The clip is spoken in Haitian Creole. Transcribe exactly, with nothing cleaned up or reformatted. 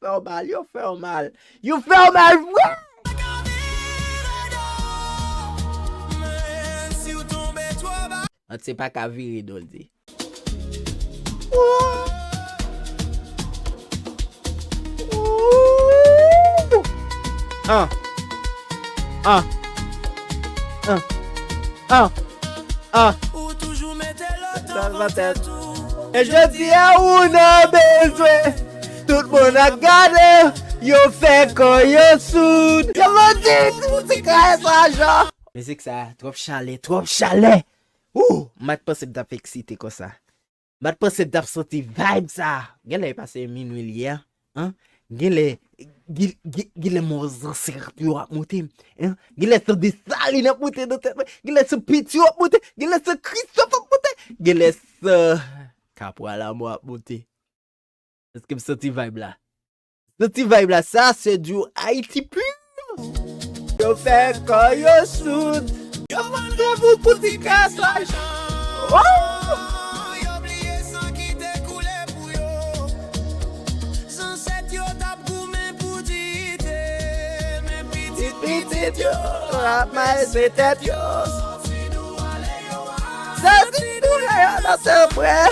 fè w mal, yo fè w mal. Yo fè w mal vre! Ant se pa ka vire do l di. An. An. An. An. An. Ou toujou mete lòt anvan tèt ou. E jodi a ou nan bezwen. Tout moun ap gade, yo fè kò yo soud. Yo modi pou ti kay sa jan. Mizik sa, twòp chalè, twòp chalè. Ou, m pa t panse m t ap eksite konsa. M pa t panse m t ap santi vibe sa. Genlè e pase minwi li ye a. Hein? Genlè, gen- gen- genlè mò zansèt yo ap monte. Hein? Genlè san Desalin ap monte nan tèt mwen. Genlè san Petyon ap monte. Genlè san Kristòf ap monte. Genlè san Kapwa Lanmò ap monte. Èske m santi vibe la? Santi vibe la, sa se du Haïti pur. Yo fè kò yo soud. Yo mande pou ti kè sa. Yo bliye san ki te koule pou yo. Zansèt yo t ap goumen pou diyite. Men pitit pitit yo ap maye se tèt yo. Sòti nou ale yo a. Sòti nou ale yo a, nan se vrè.